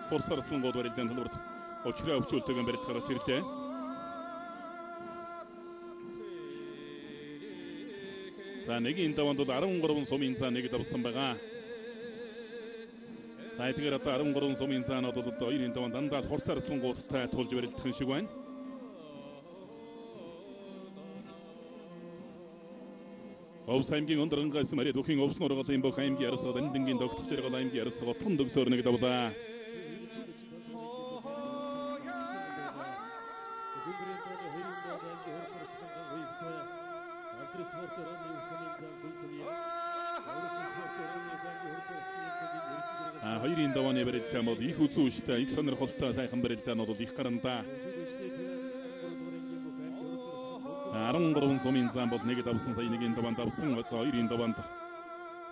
Хурц арслангууд барилдаан төлбөрт очроо өвчүүлтэйгэн барилд гарч ирлээ. За нэгийн даванд бол 13 сумын заа нэг давсан байгаа. За эдгээр одоо 13 сумын заанууд бол одоо хоёрын даванд дандаа л хурц арслангуудтай тулж барилдах юм шиг байна. Овс аймгийн өндөр ангайсан Мари Дөхийн Овс нургалын бүх аймгийн ярилцлага Дандангийн тогтох жаргал аймгийн ярилцлага отхон төгсөөр нэг давлаа. А хоёрын давааны барилдаан бол их үзүүштэй, их сонирхолтой сайхан барилдаан бол их гарандаа. 13 сумын зам бол нэг давсан, сая нэгийн даваанд давсан, хоёрын даваанд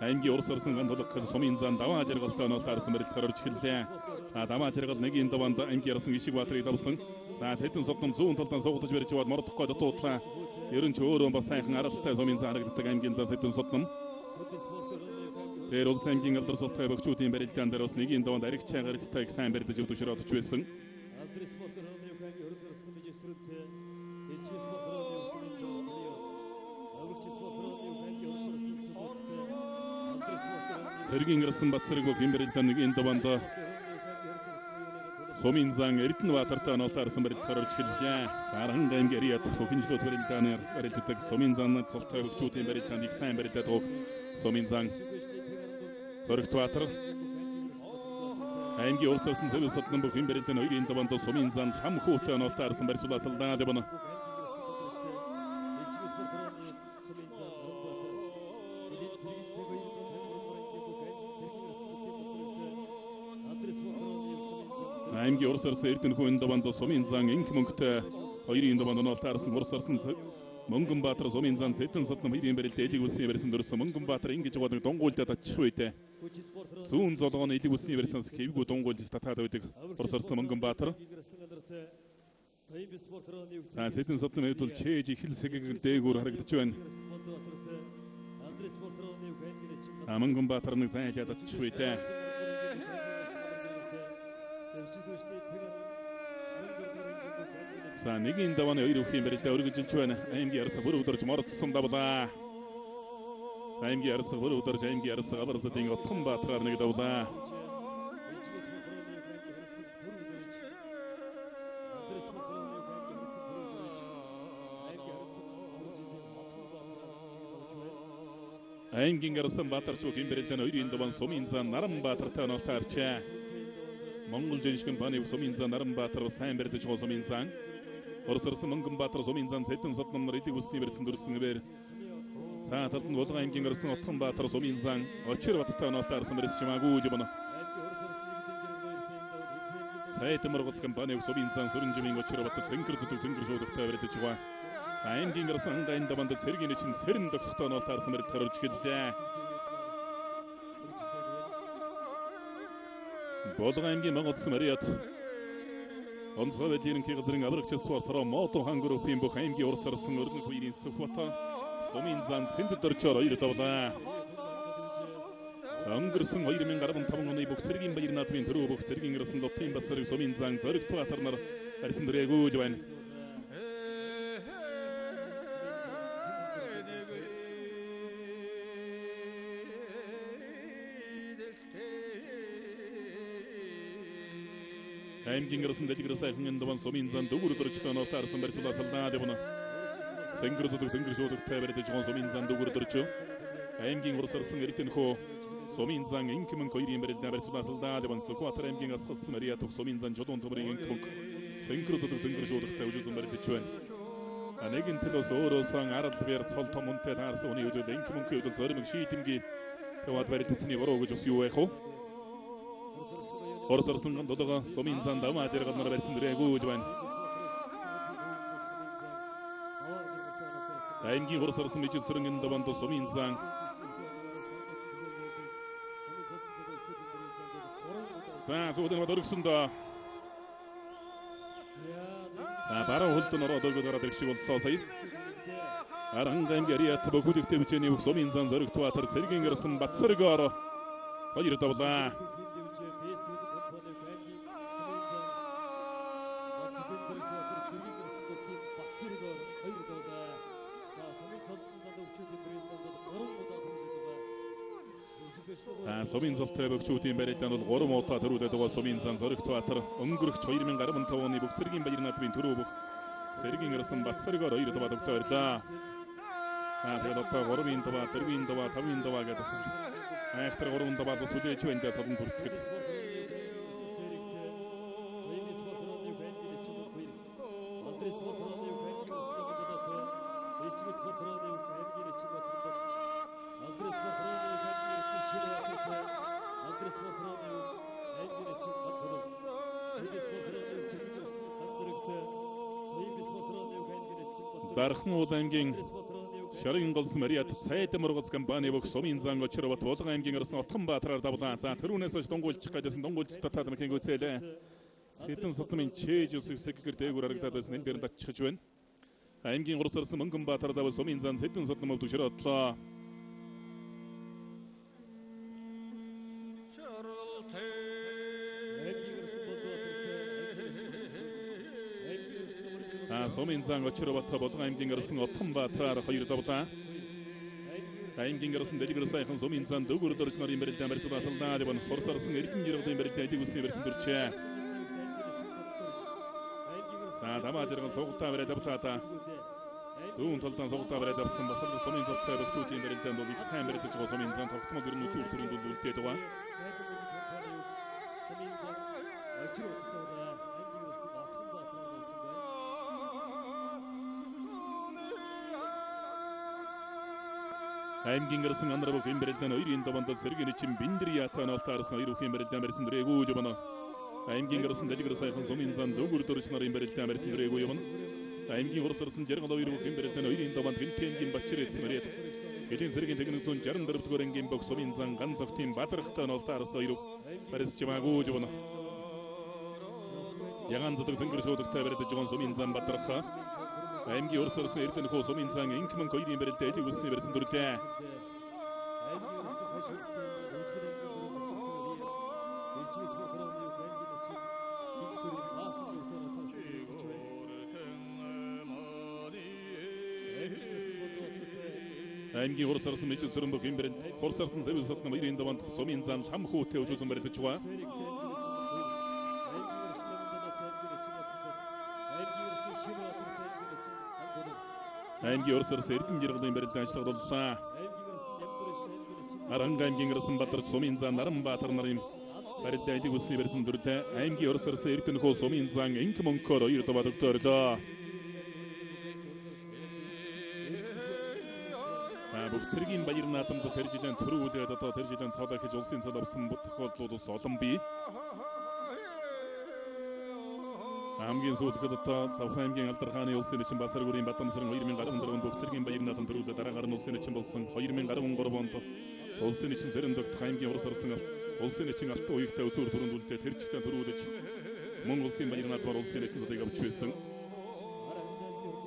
аймгийн урс орсон ган тулах сумын зам даваа жаргалтай онол таарсан барилдахаар орж эхэллээ. За даваа жаргал нэгийн даваанд аймгийн ярсан Ишиг Баатарыг давсан. За Сэдэн Содном зүүн талдаа суугдаж барьж яваад мордохгүй дутуудлаа. Ерөн ч өөрөө бас сайхан аралтай сумын зам харагддаг аймгийн зам Сэдэн Содном. Тэр улс аймгийн алдар султай бөгчүүдийн барилдаан дээр бас нэгийн даваанд аригчай гаралтай их сайн барилдаж өвдөг шородож байсан. Сэргийн гарсан Бацэрэг бүх барилдаан нэгийн даваанд Сумын зан Эрдэнэ Баатартай онолтой арсан барилдахаар орж эхэллээ. За Архан аймгийн Ариад хөхөнжлөт барилдаанаар барилддаг Сумын зан цолтой бөгчүүдийн барилдаанд их сайн барилдаад байгаа. Сумын зан Зоригт Баатар аймгийн урд зорсон Сэвэл Соднон бүх барилдаан хоёрын даваанд Сумын зан хам хүүтэй онолтой арсан барьсуулаа цалдаа явна. Аймгийн урс орсон Эрдэнэ хүн даваанд Сумын зан инх мөнгөтэй хоёрын даваанд онолтой арсан урс орсон Мөнгөн Баатар Сумын зан Сэдэн Содном хоёрын барилд элэг үлсийн барьсан дөрсөн Мөнгөн Баатар ингэж яваад дунгуйлдаад очих үедээ зүүн золгооны элэг үлсийн барьсанаас хэвгүй дунгуйлж татаад байдаг урс орсон Мөнгөн Баатар. За Сэдэн Содном хувьд бол чээж ихэл сэгэг дээгүүр харагдаж байна. Мөнгөн Баатар нэг зайлаад очих үедээ. За нэгийн давааны хоёр өвхийн барилдаа өргөжилж байна. Аймгийн ярцаг бүр өдөрж мордсон давлаа. Аймгийн ярцаг бүр өдөрж аймгийн ярцаг Абарзадын Отхон Баатараар нэг давлаа. Аймгийн гарсан Баатарч бүхэн барилдааны хоёрын даваан Сумын зан Наран Баатартай онолтой арчаа. Монгол жиншгэн баны Сумын зан Наран Баатар сайн барилдаж байгаа Сумын зан. Орцорсон Мөнгөн Баатар Сумын зан Сэдэн Содном нар элэг үсний барьсан дүрсэн хэвээр. За талд нь Булган аймгийн гарсан Отхон Баатар Сумын зан Очир Баттай онолтой арсан барьс чимаагүй юм. Сайт моргоц компани Сумын зан Сүрэнжимийн Очир Бат зэнкэр зүтг зэнкэр шуудагтай барилдаж байгаа. Аймгийн гарсан хангайн даванд цэргийн чин цэрэн тогтохтой онолтой арсан барилдахаар орж эхэллээ. Булган аймгийн Монгол Мариад онцгой байдлын ерөнхий газрын аврагч спортороо Мото хан группийн бүх аймгийн урс орсон өрнөх үеийн Сүхбат Сумын зан Цэндэд орчоор хоёр давлаа. Өнгөрсөн 2015 оны бүх цэргийн баяр наадмын төрөө бүх цэргийн гарсан Лотын Бацэрэг Сумын зан Зоригт Баатар нар барьсан дөрээгүй л байна. Аймгийн гарсан дэлгэр сайхан даван Сумын зан дөгөр дөржтэй онолтой арсан барьсуулаа салдаа явна. Сэнгэр зүтг сэнгэр шуудагтай барьдаж байгаа Сумын зан дөгөр дөрж. Аймгийн урс орсон Эрдэнэ хөө Сумын зан инх мөнх хоёрын барилдаа барьсуулаа салдаа явна. Сүхбаатар аймгийн асгалсан Мария төх Сумын зан жолон төмрийн инх мөнх сэнгэр зүтг сэнгэр шуудагтай өжөзөн барилдаж байна. Нэгэн тал бас өөрөөсөн арал бэр цол том үнтэй таарсан үний хувьд инх мөнхийн хувьд зоримог шийдэмгий яваад барилдсны буруу гэж бас юу байх вэ? Орос орсон долоо Сумын зан даваа жаргал нар барьсан дөрээгүй л байна. Аймгийн урс орсон мижид сүрэн даванд Сумын зан За зүгдэн бод өргөсөн доо. За баруун хөлд нь ороод өргөд гараад ирэх шиг боллоо сая. Архан аймгийн Ариат бөхөлөгтэй бичээний бүх Сумын зан Зоригт Баатар цэргийн гарсан Батцэргоор хоёр давлаа. За сумын золтой бөгчүүдийн барилдаанд бол 3 удаа төрүүлээд байгаа сумын зан Зоригт Баатар өнгөрөгч 2015 оны бүх цэргийн баяр наадмын төрөө бүх цэргийн ирсэн Батцэргээр 2 дуваа тогтоо ирлээ. За тэгээд одоо 3-ын дуваа, 4-ийн дуваа, 5-ын дуваа гэдэг айхтар 3 дуваа бас хүлээж байна да цолон төртгөд. Дархан уул аймгийн Шарын голсон Мариат Цайд мургац компани бүх сумын зан Очирбат Булган аймгийн орсон Отхон Баатараар давлаа. За тэрүүнээс хойш дунгуйлчих гэжсэн дунгуйлж татаад мэхийн гүйцээлээ. Сэдэн содмын чээж үсэг сэггэр дээгүүр харагдаад байсан энэ дээр нь татчихж байна. Аймгийн 3 зарсан Мөнгөн Баатар давал сумын зан Сэдэн содном өвдөг шөрөдлөө. Сумын зан Очирбат Булган аймгийн орсон Отхон Баатараар 2 давлаа. Аймгийн орсон Дэлгэр сайхан сумын зан дөгөр дөрж нарын барилдаан барьсууд асалдаа. Ливан хурц орсон Эрдэнэ жиргэлийн барилдаан элиг үсний барьсан төрчээ. За дамаа жиргэн сугтаа бариад авлаа та. Зүүн талдан сугтаа бариад авсан бас л сумын золтой бөгчүүдийн барилдаанд бол их сайн барилдаж байгаа сумын зан тогтмол ер нь үзүүр төрийн дунд үлдээд байгаа. Аймгийн гарсан анар бүх юм барилдаан 2-ын даванд цэргийн чин Биндэр ятан алтаарсан 2 бүхэн барилдаан барьсан дүрээгүй явна. Аймгийн гарсан Дэлгэр сайхан сумын зан дөгөр дөрж нарын барилдаан барьсан дүрээгүй явна. Аймгийн хурц орсон Жаргал 2 бүхэн барилдаан 2-ын даванд Гэнтэмгийн Бачир эцэн мөрөд. Хэлийн цэргийн тэгнэг 164 дугаар ангийн бог сумын зан ган зогтын Бадархтай алтаарсан 2 барьсч яваагүй явна. Яган зөдөг зөнгөр шуудагтай барилдаж байгаа сумын зан Бадархаа. Аймгийн урц орсон Эрдэнэ хүү сумын зан Инхмэн хоёрын барилдаа элиг үсний барьсан дүрлээ. Аймгийн урц орсон Мичил Сөрөнбөх юм барилд хурц орсон Сэвэл содны хоёрын даванд сумын зан лам хүүтэй өжүүлсэн барилдаж байгаа. Аймгийн урц орсон Эрдэнэ жиргэлийн барилдаан ажиллагдлаа. Аранга аймгийн орсон Бадарч сумын зан Наранбаатар нарын барилдаа элиг үсний барьсан дүрлээ. Аймгийн урц орсон Эрдэнэ хүү сумын зан Инх мөнхөөр 2 дуваа тогтоорлоо. За бүх цэргийн баяр наадамд тэр жилийн төрүүлээд одоо тэр жилийн цолоо хийж улсын цол авсан тохиолдлууд бас олон бий. Хамгийн сүүлд одоо Завхан аймгийн Алдар хааны улсын нэчин Базаргүрийн Бадамсран 2014 онд бүх цэргийн баяр наадам төрүүлээд дараагаар нь улсын нэчин болсон. 2013 онд улсын нэчин Цэрэндөгт аймгийн урс орсон улсын нэчин Алтан уягтай үзүүр түрүүнд үлдээ тэр чигтэн төрүүлж мөн улсын баяр наадмаар улсын нэчин цолыг авч байсан.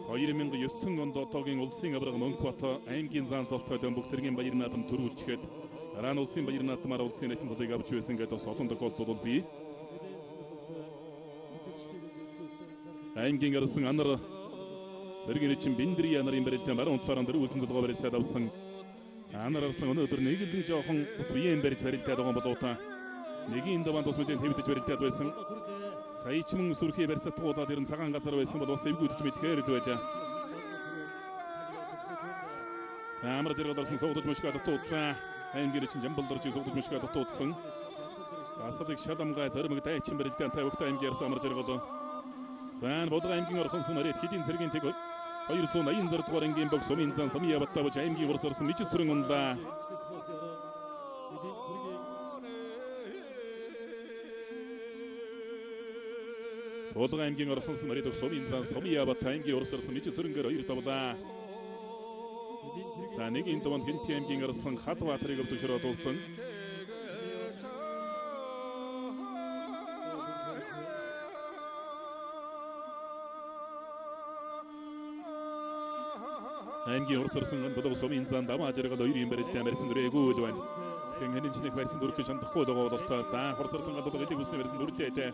2009 онд одоогийн улсын аварга Мөнхбат аймгийн зан золтой дөм бүх цэргийн баяр наадам төрүүлчихэд дараа нь улсын баяр наадмаар улсын нэчин цолыг авч байсан гэдээ бас олон тохиолдол бол бий. Аймгийн орсон анар цэргийн нэчин Биндрия нарын барилдаан баруун талаараа дөрвөлтөн толгой барилцаад авсан. Анар авсан өнөөдөр нэг л жоохон бас биеэн барьж барилдаад байгаа болов та. Нэгийн даваанд бас мэдэн хэвдэж барилдаад байсан. Сая ч мөн сүрхий барьцаатгуулаад ер нь цагаан газар байсан бол бас эвгүйдэж мэдхээр л байлаа. За амар зэрэг орсон суугдаж мөшгөө дутуудлаа. Аймгийн нэчин Жамбал доржийг суугдаж мөшгөө дутуудсан. Бас л их шаламгай зоримог дайчин барилдаан тавигтай аймгийн орсон амар зэрэг болов. Сайн Булган аймгийн орхонсон мөрөд хэдийн цэргийн тэг 286 дугаар ангийн бог сумын зан Самия Баттавч аймгийн урс орсон Мичил Сүрэн унлаа. Булган аймгийн орхонсон мөрөд сумын зан Самия Бат аймгийн урс орсон Мичил Сүрэнгээр 2 давлаа. За нэгийн дунд Хэнти аймгийн орсон Хадбаатарыг өвдөг шороо дуулсан. Аймгийн урц орсон болов сумын зан дамаа жаргал хоёрын барилдаан барьсан дүрээгүй л байна. Хэн хэнэн чинэх барьсан дүрхий шандахгүй л байгаа бололтой. За хурц орсон болов элиг үсний барьсан дүрлээ дээ.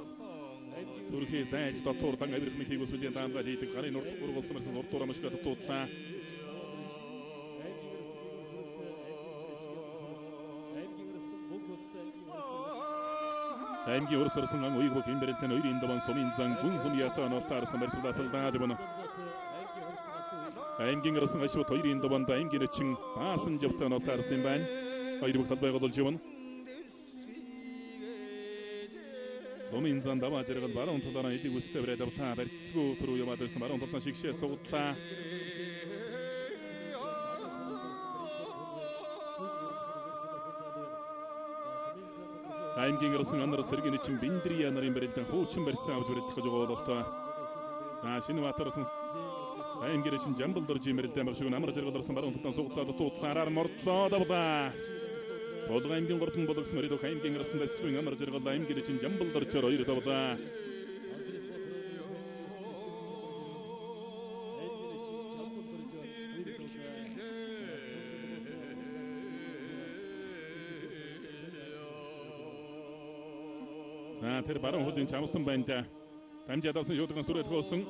Сүрхий зайж дотуур дан авирах мэхийг үсвэлийн даамгаал хийдэг гарын урд ургуулсан барьсан урдуур амшгаа дутуудлаа. Аймгийн урс орсон ан уйг бүх хэмбэрэлтэн хоёрын даван сумын зан гүн сум ятаа нолтаарсан барьцуулаасалдаа явна. Аймгийн орсон ашууд хоёрын даванд аймгийн очин баасан жавтаа нолтаарсан юм байна. Хоёр бүх талбай голж явна. Сумын зан даваа жаргал баруун талаараа элэг өстэй бариад авлаа. Барьцгүй түрүү яваад ирсэн баруун талдаа шигшээ сугдлаа. Аймгийн орсон анар цэргийн чин Биндрия нарын барилдан хуучин барьцсан авч барилдах гэж байгаа бололтой. За Шинэбаатар орсон аймгийн чин Жамбал доржийн барилдан баг шиг намар жаргал орсон баруун талдаа сугдлаа дутуудлаараар мордлоо давлаа. Булган аймгийн 3 болгосон Мөрөдөх аймгийн орсон дэсгүй амар жаргал аймгийн чин Жамбал доржоор 2 давлаа. За тэр баруун хөлийн чамсан байна да. Дамжаад авсан шуудган сүрээд хөөсөн.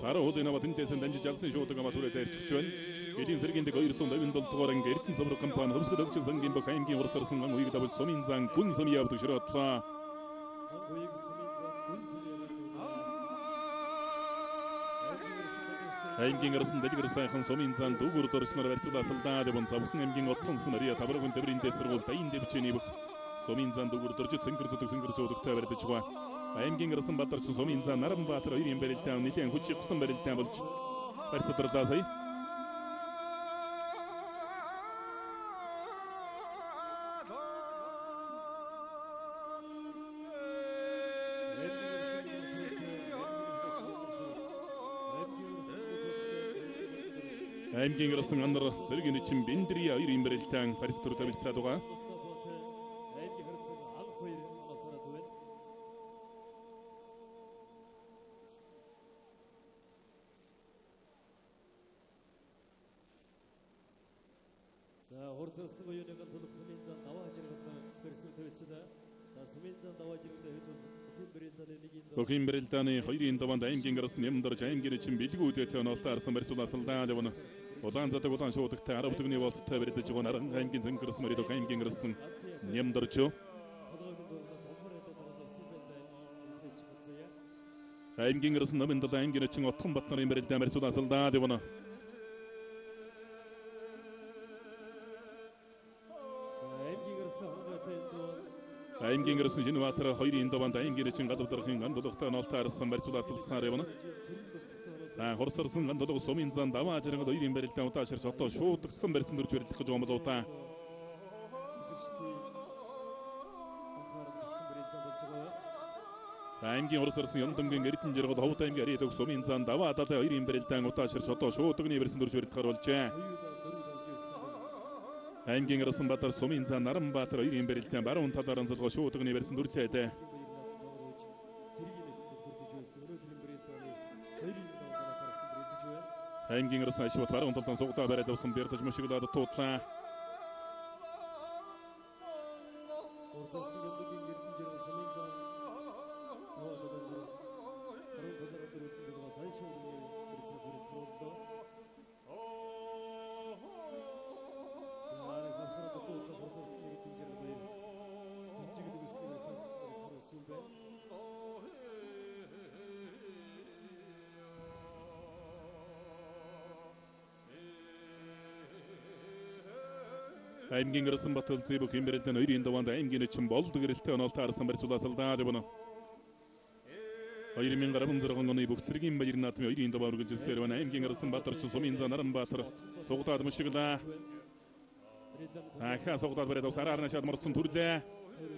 Баруун хөлийн аваад эндээс дамжиж алсан шуудаг аваад сүрээд ирчихэж байна. Элийн зэргийн дэг 257 дугаар анги Эрдэнэ соврог компани хөвсгөл өгчин сангийн бөх аймгийн урцарсан ан уйг давж сумын зан гүн сум явдаг широотлоо. Аймгийн орсон дэлгэр сайхан сумын зан дүүгүр дорсноор барьцуулаасалдаа явн завхан аймгийн отхон сумария таврагын дэврийн дэсэргуул даян дэвчэний бөх сумын зан дүүгүр дорж цэнгэр зүдэг цэнгэр шуудагтай барьдаж байгаа. Аймгийн орсон бадарч сумын зан Наранбаатар хоёрын барилдаа нэлээд хүч гусан барилдаа болж барьцаадарлаа сая. Аймгийн орсон анар зэргийн чин Биндрия хоёрын барилдаан Парис төр тавилцаад байгаа. За хурцсан оюуны толох сумын зан даваа жаргалаа барьсан тавилцлаа. За сумын зан даваа жаргалаа хэд Бүхэн барилдааны хоёрын даванд аймгийн орсон нямдарж аймгийн чин бэлгүүдээ нолтаарсан барьцуулаасалдаа явна. Улаан задаг улаан шуудагтай 10 дэгний болттой барилдаж байгаа наран аймгийн зөнгөрсөн мөрөд аймгийн орсон нямдарж аймгийн орсон номын дал аймгийн очин Отхон бат нарын барилдаа барьцуулаасалдаа явна. Аймгийн орсон Шинэбаатар хоёрын даванд аймгийн очин гадавдархын гандологтой нолтаарсан барьцуулаасалдсаар явна. За хурцарсан гандолог сумын зан даваа жаргал хоёрын барилдаа удааширч одоо шуудагдсан барьсан дөрж барилдах гэж байгаа юм болоо та. За аймгийн хурцарсан Ёндонгийн Эрдэнэ жаргал Ховд аймгийн Ариадаг сумын зан даваа далай хоёрын барилдаан удааширч одоо шуудагны барьсан дөрж барилдахар болжээ. Аймгийн орсон Баатар сумын зан Наранбаатар хоёрын барилдаан баруун талаар онцлогоо шуудагны барьсан дүрлээ дээ. Аймгийн орсон ашигт баруун талдан сугдаа бариад авсан Бэрдэж мөшиглаад туудлаа. Аймгийн орсон Батал зэбэх хэмбэрэлдэн хоёрын даванд аймгийн очин болд гэрэлтэй онолтаарсан барьцуулаасалдаа явна. 2016 оны бүх цэргийн баяр наадмын хоёрын даваа үргэлжилсээр байна. Аймгийн орсон Баатарч сумын зан Наранбаатар сугдаад мөшиглээ. Ахаа сугдаад бариад сараар нашаад морцсон төрлөө.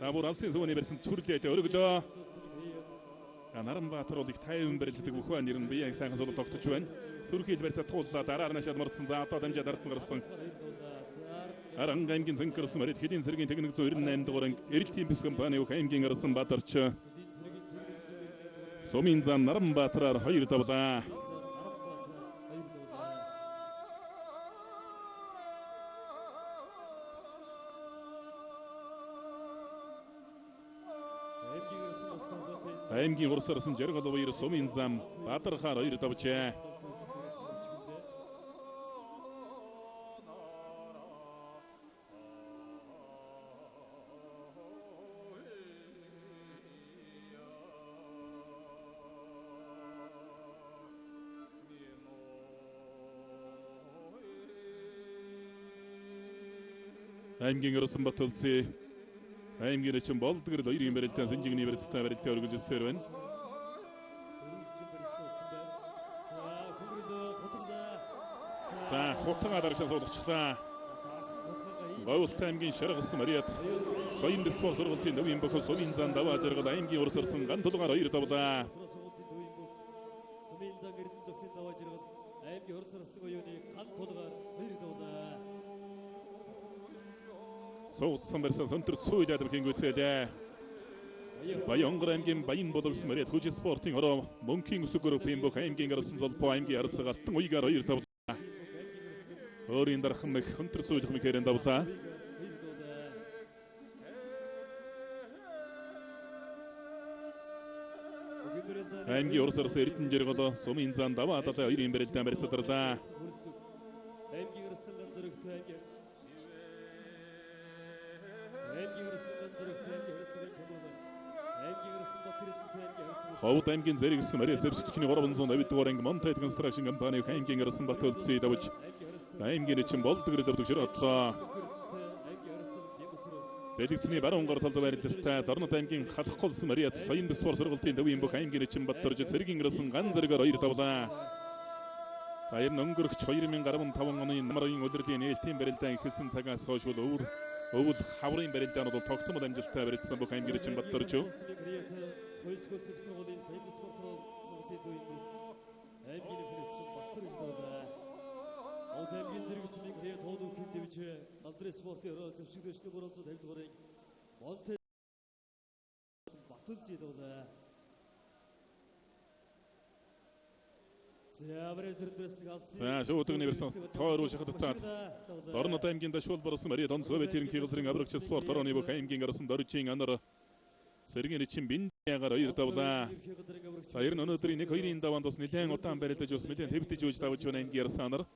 За бүр алсын сүүний барьсан төрлөө өргөлөө. Наранбаатар бол их тайван барилдаг бүх ба нэр нь бие сайхан суулга тогтож байна. Сүрхийл барьсаа тууллаа дараар нашаад морцсон. За одоо дамжаад ард нь гарсан. Аранг аймгийн зэнкэрсэн мөрөд хэдийн зэргийн техник 198 дугаар анги Эрэлтийн бүс компани аймгийн орсон Баатарч сумын зан Наранбаатараар 2 давлаа. Аймгийн урсарсан жаргал баяр сумын зам Бадархаар 2 давжээ. Аймгийн Арсан Батөлцөө аймгийн нэчин болдгэрл хоёрын барилдаан сэнжигний барилцтай барилдаа өргөжсөөр байна. За хутгаа дарагшаа суулгачлаа. Говьлт аймгийн Шаргас Мариат Соён бэсбол сургалтын төвийн бохор Сумын зан даваа жаргал аймгийн урс орсон ган тулгаар хоёр давлаа. Сумын зан Эрдэнэ зөвхөн даваа жаргал аймгийн урс орсон оюуны ган тулгаар хоёр давлаа. Сууцсан барьсан сөнтөр цуйл адмхийн гүйцээлээ. Баянгар аймгийн Баян болгосон Мариат хүч спортын ороо мөнхийн өсөг группийн бүх аймгийн гарсан золбоо аймгийн арцаг алтан уйгаар хоёр давлаа. Өөрийн дархан мэх хөнтөр цуйлах мэхэрэн давлаа. Аймгийн урс арс Эрдэнэ жаргал Сумын зан даваа далай хоёрын барилдаан барьцаадарлаа. Аймгийн арслан ганзарагтай аймгийн арслан ганзарагтай аймгийн харилцааны коммун аймгийн арслан Батэрэлтэй аймгийн харилцаа Ховд аймгийн зэрэгсэн Мария Зэвсэгчний 350 дугаар анги Монтайд констракшн компани аймгийн арслан Батөлцөө давж аймгийн нэчин болдгэрэл өвдөг шир одлоо. Дэлгэцний баруун гар талд байрлалтай Дорнод аймгийн Халахголсон Мариат Соён бэсбол сургалтын төвийн бүх аймгийн нэчин Батөрж цэргийн арслан ган зэрэгээр хоёр давлаа. За ер нь өнгөрөгч 2015 оны намрын улирлын нээлтийн барилдаан эхэлсэн цагаас хойш бол өвөр өвөл хаврын барилдаанууд бол тогтмол амжилттай барилдсан бүх аймгийн нэчин Батөрж. Овд аймгийн зэрэгсмийг хэрэг тууд үхэн дэвж алдрын спортын өрөө зэвсэгдэшний 350 дугаарыг Монте Батөлж давлаа. За шүүдэг нэрсэн тойруу шахадтаад Дорнод аймгийн Дашуул борсон Мария Донцгой ерөнхий газрын аврагч спорт орооны бүх аймгийн гарсан Доржийн анар сэргийн нэчин Биндягаар хоёр давлаа. За ер нь өнөөдрийн 1-2-ын даваанд бас нэлээд удаан барилдаж бас нэлээд твдэж үж давж байна аймгийн гарсан анар.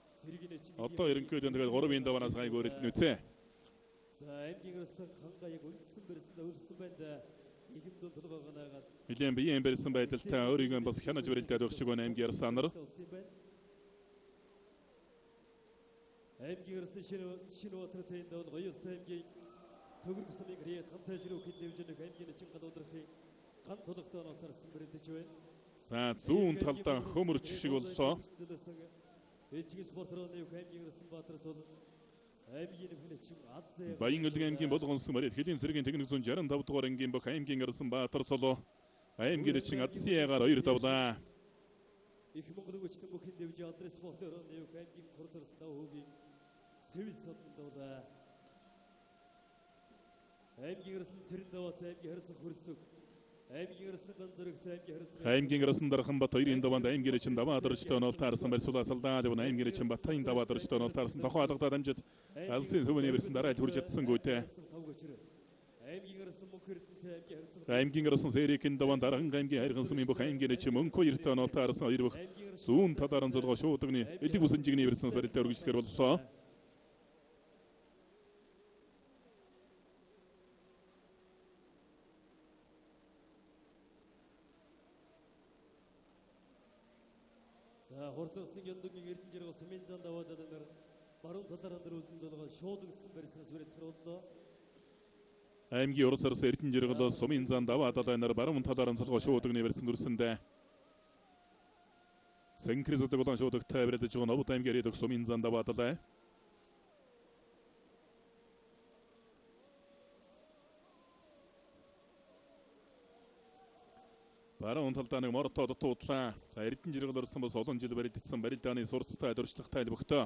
Одоо ерөнхийдөө тэгээд 3-ын даваанаас гайг өөрөлдөн үзээ. За аймгийн гарсан ханга яг үлдсэн барьсан үлдсэн байна. Нэлээд биеийн барьсан байдалтай өөрийгөө бас хянаж барилдаад өгч байгаа аймгийн гарсан анар. Аймгийн гарсан шинэ Баатартай давн гоёлтой аймгийн төгрөг сумын хэрэг хамтаа жирүү хэд дэвжэнэх аймгийн нэчин гал удирхын ган тулгтай онолтарсан барилдаж байна. За зүүн талдаа хөмөрч шиг боллоо. Ээжгийн спорт руу аймгийн гарсан Баатар цол аймгийн нэчин Аз Баян өлг аймгийн болгонсон Мариат хөлийн цэргийн техник 165 дугаар ангийн бүх аймгийн гарсан Баатар цол аймгийн нэчин Адсиягаар хоёр давлаа. Их Монгол хүчтэн бүхэн дэвж алдрын спортын өрөөний аймгийн хурцарсан дав хүүгийн сэвэл содон давлаа. Аймгийн гарсан цэрэн даваатай аймгийн харилцах хөрөлсөг аймгийн гарсан ган зэрэгтэй аймгийн харилцах Аймгийн гарсан дархан бат хоёрын даваанд аймгийн нэчин даваа дөржтэй онолтаарсан барьсуулаа салдаа явна аймгийн нэчин Батайн даваа дөржтэй онолтаарсан тохоо алгадаад амжид алсын сүвний барьсан дараа ил хүрж чадсангүй те. Аймгийн гарсан мөнх эрдэнэтэй аймгийн харилцах Аймгийн гарсан Сэрикийн даваанд дархан аймгийн хайрхан сумын бүх аймгийн нэчин мөнхөө эртээ онолтаарсан хоёр бүх зүүн талааран золгоо шуудагны элэг бүсэнжигний барьсан барилдаа өргөжлөхөр боллоо. За хурцсан яндугийн Эрдэнэ жаргал Сумын зан даваад нар баруун талаар андэр үлдэн золгоо шуудагдсан барьснаас барилдахар боллоо. Аймгийн урц арсан Эрдэнэ жаргал Сумын зан даваа далай нар баруун талаар онцлогоо шуудагны барьсан дүрсэндээ. Сэнкри зодог болон шуудагтай барилдаж байгаа Новд аймгийн ирээд Сумын зан даваа далай. Баруун талдаа нэг морто дутуудлаа. За Эрдэнэ жаргал орсон бас олон жил барилдсан барилдааны сурцтай дуршлагтай бөхтөө.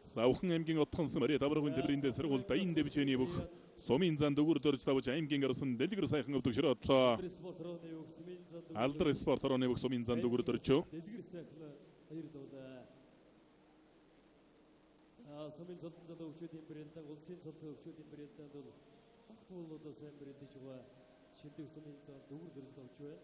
Савхан аймгийн отхонсон Мария Даврагын дэврэндээ сэргуул даян дэвжээний бүх Сумын зан дөгөр дөрж давж аймгийн гарсан дэлгэр сайхан өвдөг шир одлоо. Алдар спорт орооны бүх Сумын зан дөгөр дөржөө. Дэлгэр сайхан хоёр давлаа. За Сумын цолдон залуу өвчүүдийн барилдаан улсын цолдон өвчүүдийн барилдаанд бол огтуулуудаа сайн барилдаж байгаа. Шилдэг Сумын зан дөгөр дөрж давж байна.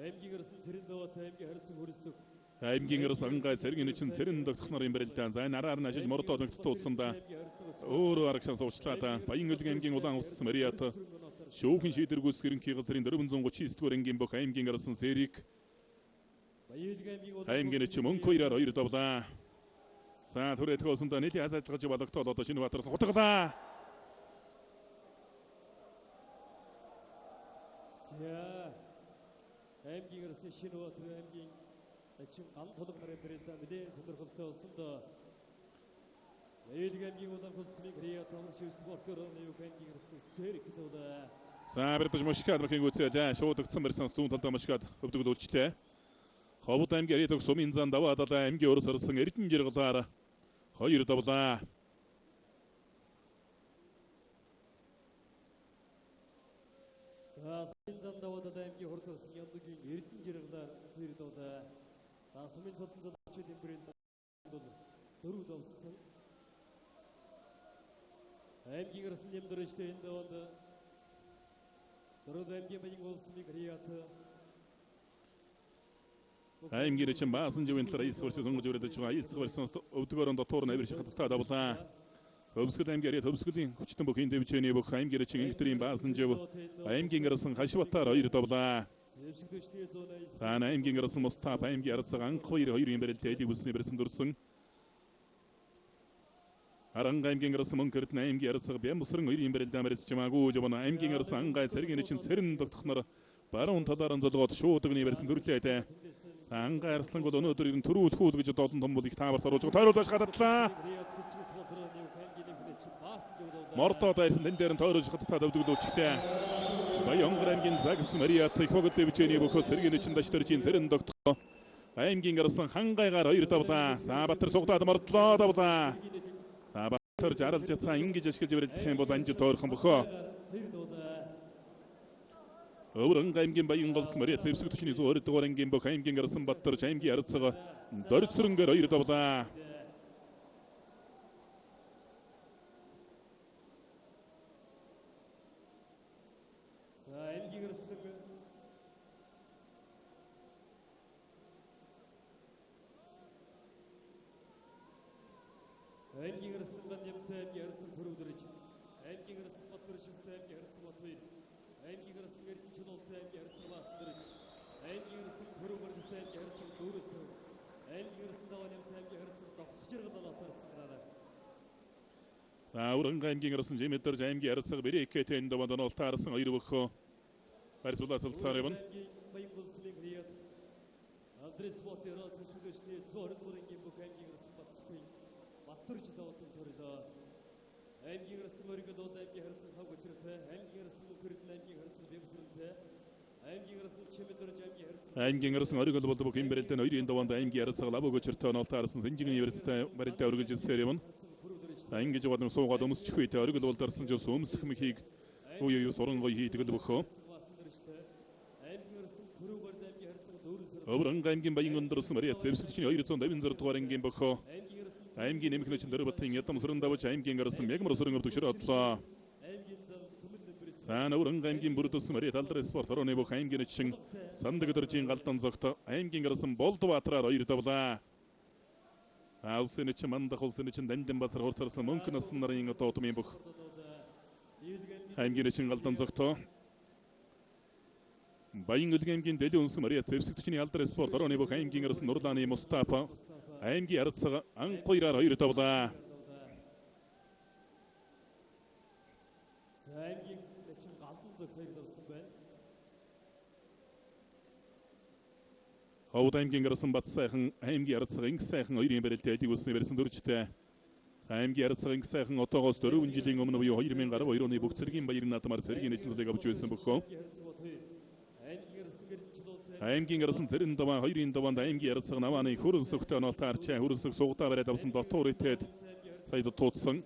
Аймгийн гарсан цэрэн даваатай аймгийн харилцан хөрөлсөх Аймгийн арс ангай цэргийн чин цэрэн догтох нарын барилдаан. За энэ араар нь ажил мордоо нэгт тууцсандаа өөрөө арагшаан суучлаа да. Баян-Өлг аймгийн улаан ус Мариат шүүхэн шийдвэр гүйцэтгэх ерөнхий газрын 439 дугаар ангийн бөх аймгийн арсан Сэрик аймгийн чин мөнх хоёроор хоёр давлаа. За түрээ төхөөсөндөө нийлийн хас ажиллаж балагтол одоо шинэ Баатараас хутгалаа. За аймгийн арсан Шинэбаатар аймгийн чин ган тулга нарын барилдаа нэлээд сонирхолтой болсон доо. Баян-Өлг аймгийн улаан хөлсмийг Риат амрагч спортоор нэг аймгийн арсан Сэрик давлаа. За бэрдэж мушкад махин гүцээлээ. Шуудагцсан барьсан зүүн талдаа мушкад өвдөгөл үлчлээ. Ховд аймгийн Ариатог сумын зан даваа далай аймгийн өрс орсон Эрдэнэ жаргалаар хоёр давлаа. За сумын зан даваа далай аймгийн хурц орсон Яндугийн Эрдэнэ жаргалаар хоёр давлаа. За сумын цолон залуучуудын барилдаа бол дөрөв давсан. Аймгийн арсан нэмдэрчтэй энэ даванд дөрөв аймгийн баян улсмыг Риат Аймгийн чин баасан живийн талаар аялц барьсан сонгож өрөөдөж байгаа. Аялц барьсан өвдөгөөрөн дотоор нь авир шахалттай давлаа. Төвсгөл аймгийн Ариат төвсгөлийн хүчтэн бүх энэ дэвжээний бүх аймгийн чин инхтрийн баасан жив аймгийн арсан Хашбатаар хоёр давлаа. Зэвсэгдэшний 189 За аймгийн арсан Мустаф аймгийн арцаг анх хоёр хоёрын барилт элийг бүсний барьсан дүрсэн. Аранга аймгийн арсан мөнх эрдэнэ аймгийн арцаг Бямсран хоёрын барилдаа барьж чамаагүй жавна аймгийн арсан ангай цэргийн чин цэрэн тогтхноор баруун талааран золгоод шуудагны барьсан төрлөө дээ. За ангай арсланг бол өнөөдөр ер нь төрүүлэх үү гэж долон том бол их тааварт оруулж тойруулж гададлаа. Риат хилчиг спортоор нэг аймгийн нэмхнэ чин баасан жив давлаа. Мордоо дайрсан тэн дээр нь тойруулж хаттаа давдагдлуулчихлаа. Баян аймгийн загс Мариат их хогд дэвжээний бөхөө цэргийн чин даш дөржийн цэрэн тогтхоо. Аймгийн арсан хангайгаар хоёр давлаа. За Батар сугдаад мордлоо давлаа. За Батар жаралж яцаа ингэж ашиглаж барилдах юм бол амжилт тойрхон бөхөө. Хоёр давлаа. Өвөр аймгийн баян голс Мариат зэвсэг төчний 120 дугаар ангийн бөх аймгийн арсан Батар аймгийн арцгаа дорцөрөнгөөр хоёр давлаа. За аймгийн арслан аймгийн арслан нэмтэй аймгийн арцаг төрөвдөрж аймгийн арслан Батар шигтэй аймгийн арцаг Бат хоёр аймгийн арслан Эрдэнэ чулуутай аймгийн арцаг Баасан дөрж аймгийн арслан төрөв мөрдөлтэй аймгийн арцаг дөрөвсөв аймгийн арслан даваа нэмтэй аймгийн арцаг довтлох жаргал онооторсон гараа. За Өрөнгө аймгийн арсан Жимэдэрж аймгийн арцаг Брэкэт энэ даванд онолтой арсан хоёр бөхөө барьцуулаа салцаар явна. Аймгийн баян улсмыг Риат Андрес Ботеро зэвсэгдэшний 120 дугаар ангийн бүх аймгийн арслан Батцгүй Батөрж давтан төрлөө. Аймгийн арслан мөргөл бол аймгийн харцаг хав гочртой, аймгийн арслан мөнхөрдөн аймгийн харцаг бэмсрэнтэй, аймгийн арслан чимэдэрж аймгийн харцаг Аймгийн арсан оригол болдог бүх юм барилдаа хоёрын даванд аймгийн арцаг лав өгөчөртэй онолтой арсан Сэнжигийн барьцтай барилдаа өргөж ирсээр явна. харцаг пүрвдэрж За ингэж яваад нэг суугаад өмсчих үедээ оригол болд арсан ч өмсөх мөхийг үе үе суран гоё хийдэг л бөхөө. харцаг баасан дөржтэй, аймгийн арслан пүрвгэрд аймгийн харцаг дөрвөн Өвөр аймгийн баян өндөрсөн Мариат зэвсэгчний 256 дугаар ангийн бөхөө аймгийн арслан аймгийн нэмэх нөчн Дөрбатын ядам сүрэн давж аймгийн арсан мягмар сүрэн өвдөг шир одлоо. аймгийн зам түмэн нэмбэрж За Өвөр аймгийн бүрдүүлсэн Мариат алдар спорт орооны бүх аймгийн чин сандаг дөржийн галдан зогт аймгийн арсан Болдбаатараар хоёр давлаа. За улсын чин мандах улсын чин Дандан базар хурцарсан мөнх насан нарын одоо удмын бүх аймгийн чин галдан зогтоо Баян Өлг аймгийн дэлийн үнсэн Мариат зэвсэгчний алдар спорт орооны бүх аймгийн арсан Нурлааны Мустафа аймгийн арцаг анх хоёроор хоёр давлаа. За аймгийн чин галдан зогт хоёр давсан байна. Ховд аймгийн гарсан Бат сайхан аймгийн арцаг инг сайхан хоёрын барилт элийг үсний барьсан дөржтэй. Аймгийн арцаг инг сайхан отоогоос 4 жилийн өмнө буюу 2012 оны бүх цэргийн баяр наадмаар цэргийн нэгэн цөлийг авч байсан бөхөө. Аймгийн харцаг Бат хоёр аймгийн арслан Эрдэнэ чулуутай Аймгийн гарсан цэрэн даваа хоёрын даваанд аймгийн арцаг навааны хөрөн сүхтэй онолтой арчаа хөрөн сүх сугдаа бариад авсан дотор итэд сая тууцсан.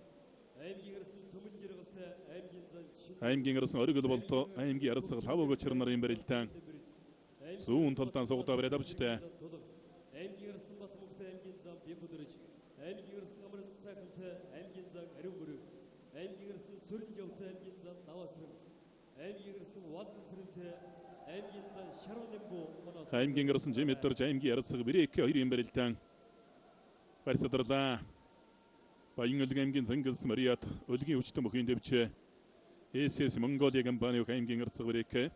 аймгийн арслан түмэн жаргалтай аймгийн зан шин Аймгийн гарсан оригол болдоо аймгийн арцаг лав өгөчр нарын барилтаа зүүн талдаан сугдаа бариад авчтай. тулга аймгийн арслан Бат мөнхтэй аймгийн зам Бямбүдэрж аймгийн арслан амар сайхантай аймгийн зан ариун мөрөг аймгийн арслан сүрэн жавтай аймгийн зан даваа сүрэн аймгийн арслан вадан цэрэнтэй Аймгийн гарсан Жимэдэрж аймгийн ярцаг Брэк хоёрын барилдаан барьцадарлаа. Баян-Өлг аймгийн Зангалс Мариат өлгийн хүчтэн бүхийн дэвчээ. SS Mongolia компани аймгийн ярцаг Брэк.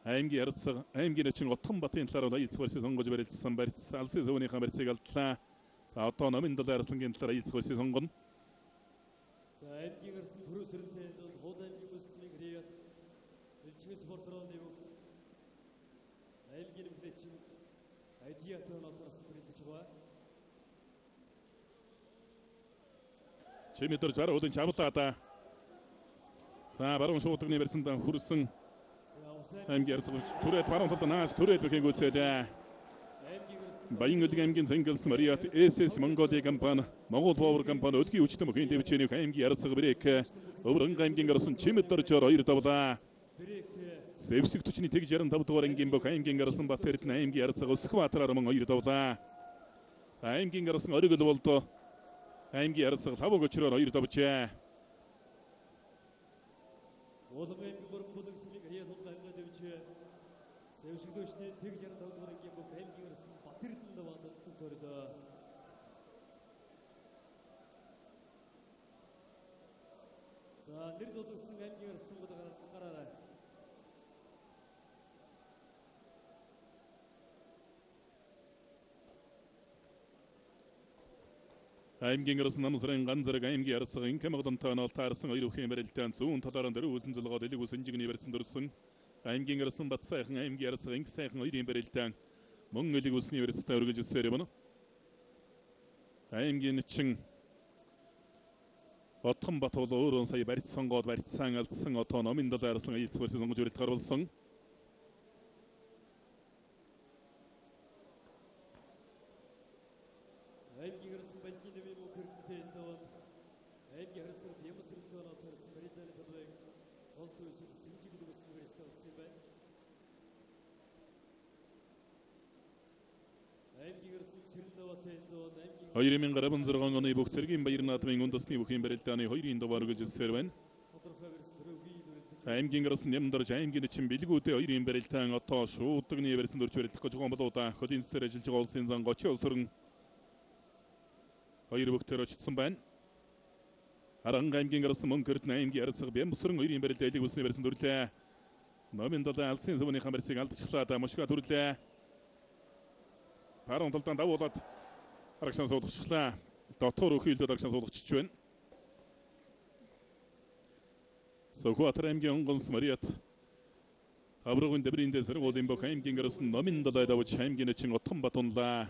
Аймгийн ярцаг аймгийн начин Отхон-Батын талаар аялцах барьцыг сонгож барилцсан барьц алсын зөвнийхээ барьцыг алдлаа. За одоо номын далай арслангийн талаар аялцах барьцыг сонгоно. За аймгийн арслан пүрүү сэрэнтэй бол хууд аймгийн бүсцмийг Риад элчгийн спортроо нэвг аймгийн нэмэгчин айдиатай онолоос бэлдэж байгаа. Чимэдэр баруун хөлөн чавлаа да. За баруун шуудагны барьсанд хүрсэн аймгийн арслан түрээд баруун талд наас түрээд бүхийг гүйцээлээ. Баян-Өлг аймгийн Зангалс Мариат SS Mongolia компани Монгол Power компани өлгийн хүчтэн бүхийн дэвчээний аймгийн ярцаг Брэк Өвөрнг аймгийн гарсан Чимэдэржээр хоёр давлаа. Сэвсэг төчний тэг 65 дугаар ангийн бүх аймгийн гарсан Бат Эрдэнэ аймгийн ярцаг Өсгөх-Баатараар мөн хоёр давлаа. Аймгийн гарсан Оригол болдоо аймгийн ярцаг Лавг өчрөөр хоёр давжээ. Улан аймгийн гурван бүлэг сэмийг Риад хулгай аймгаа дэвжээ. Сэвсэг төчний тэг 65 дугаар ангийн бүх аймгийн гарсан Бат Эрдэнэ даваад төрлөө. За нэр дуудагдсан аймгийн арслангууд гараарай. Аймгийн гарсан Намсрын ганцэрэг аймгийн ярцаг инкэмглонтой нол таарсан хоёр бүхийн барилдаан зүүн талаар дөрөв үлдэн золгоод элэг ус инжигний барьсан дөрсөн. Аймгийн гарсан Бат сайхан аймгийн ярцаг инх сайхан хоёрын барилдаан мөн элэг усны барьцтай өргөжсээр юм. Аймгийн чин Отхон-Бат бол өөрөө сая барьц сонгоод барьцаан алдсан одоо номын далай арсан аялцах барьцаа сонгож барилдахаар болсон. Аймгийн гарсан Балжийн нэмийн мөнх эрдэнэтэй даван аймгийн харилцаг Ямсрэнтэй оноо таарсан Мариданы талбайг гол төвсөд сэмжиг гэдэг үсний барьцтай болсон юм байна. Аймгийн гарсан Цэрэн даваатай даван аймгийн 2016 оны бүх цэргийн баяр наадмын үндэсний бүхийн барилдааны хоёрын дугаар үргэлжилсээр байна. Аймгийн гарсан Нямдарж аймгийн чин бэлгүүдээ хоёрын барилдаан одоо шуудагны барьсан дөрж барилдах гэж байгаа болоо да. Хөлийн цэцээр ажиллаж байгаа улсын зан 30 улс хоёр бүхтэр очсон байна. Харанга аймгийн гарсан Мөнх Эрдэнэ аймгийн ярцаг Бямсран хоёрын барилдаа элэг усны барьсан дүрлээ. Номын далай алсын зөвнийхэн барьцыг алдчихлаа да мушга төрлөө. Баруун талдаан давуулаад арагшаан суулгачихлаа. Дотор өхийлдод арагшаан суулгачих байна. Сүхбаатар аймгийн онгонс Мариат Аврагын дэбрийн дээр сэргуулийн бүх аймгийн гарсан номын далай давж аймгийн начин Отхон-Бат унлаа.